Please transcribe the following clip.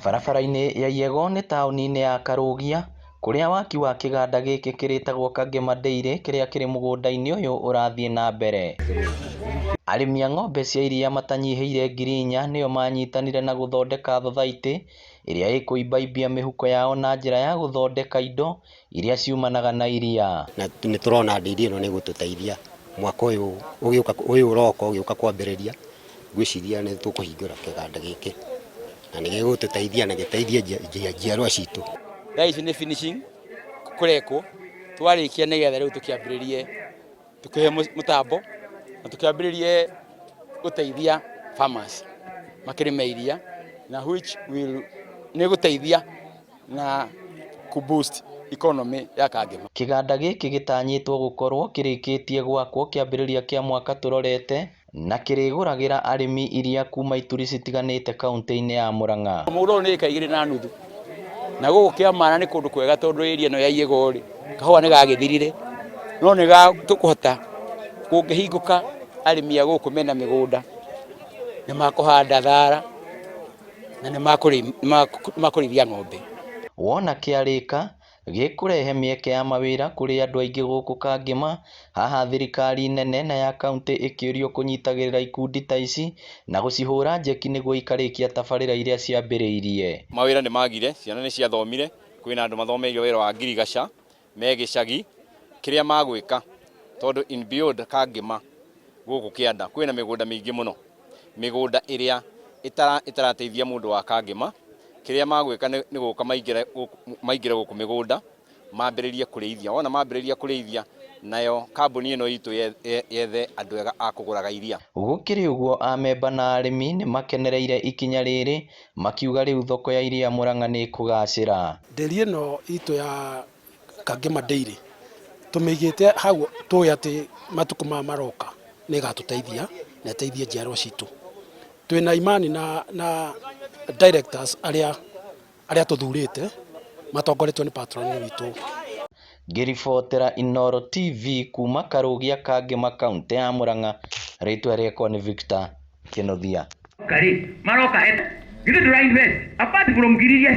Barabara-inĩ ya Iyego nĩ taũni-inĩ ya Karũgia kũrĩa waki wa kĩganda gĩkĩ kĩrĩtagwo Kangema Dairy kĩrĩa kĩrĩ mũgũnda-inĩ ũyũ ũrathiĩ na mbere. Arĩmi a ng'ombe cia iria matanyihĩire 4,000 nĩo manyitanire na gũthondeka thothaitĩ ĩrĩa ĩkũimbaimbia mĩhuko yao na njĩra ya gũthondeka indo iria ciumanaga na iria. Na nĩ tũrona ndĩri ĩno nĩ ĩgũtũteithia mwaka ũyũ ũgĩũka, ũyũ ũroka ũgĩũka kwambĩrĩria. Ngwĩciria nĩ tũkũhingũra kĩganda gĩkĩ na nĩ gĩgũtũteithia na gĩteithie njiarwa citũ. Thaa ici nĩ finishing kũrekwo, twarĩkia nĩgetha rĩu tũkĩambĩrĩrie tũkĩhe mũtambo na tũkĩambĩrĩrie gũteithia farmers makĩrĩme iria, na which will nĩ gũteithia na kũ boost economy ya Kangema. Kĩganda gĩkĩ gĩtanyĩtwo gũkorwo kĩrĩkĩtie gwakwo kĩambĩrĩria kĩa mwaka tũrorete na kĩrĩgũragĩra arĩmi iria kuma ituri citiganĩte kaunti-inĩ ya Murang'a. Mũgũnda ũyũ nĩ ĩka 2.5 na gũkũ Kĩamara nĩ kũndũ kwega tondũ area ĩno ya Iyego rĩ, kahũa nĩ gagĩthirire, no nĩ tũkũhota kũngĩhingũka arĩmi a gũkũ mena mĩgũnda nĩ makũhanda thara na nĩ makũrĩithia ng'ombe. Wona kĩarĩka gĩkũrehe mĩeke ya mawĩra kũrĩ andũ aingĩ gũkũ Kangema, haha thirikari nene na ya kaunti ĩkĩũrio kũnyitagĩrĩra ikundi ta ici na gũcihũra njeki nĩguo ikarĩkia tabarĩra iria ciambĩrĩirie. Mawĩra nĩ magire, ciana nĩ ciathomire, kwĩna andũ mathomeire wĩra wa ngirigaca me gĩcagi, kĩrĩa magwĩka tondũ in beyond Kangema gũkũ kĩanda kwĩna mĩgũnda mĩingĩ mũno, mĩgũnda ĩrĩa ĩtarateithia mũndũ wa Kangema. Kĩrĩa magwĩka nĩ gũka maingĩre gũkũ mĩgũnda mambĩrĩrie kũrĩithia. Wona mambĩrĩria kũrĩithia, nayo kambuni ĩno itũ yethe andũ ega a kũgũraga iria. Gũkĩrĩ ũguo, amemba na arĩmi nĩ makenereire ikinya rĩrĩ makiuga rĩu thoko ya iria Murang'a nĩ ĩkũgacĩra. Ndĩri ĩno itũ ya Kangema Dairy tũmĩigĩte hau tũĩ atĩ matukũ maya maroka nĩ ĩgatũteithia na ĩteithie njiarwa citũ. Twĩna imani na directors arĩa tũthurĩte matongoretio nĩ patron witũ. Ngĩribotera Inooro TV kuma Karũgia Kangema kaunti ya Murang'a, rĩtwa rĩakwa nĩ Victor Kĩnuthia. Rĩ maroka githĩ ndũra invest apart from ngiri iria.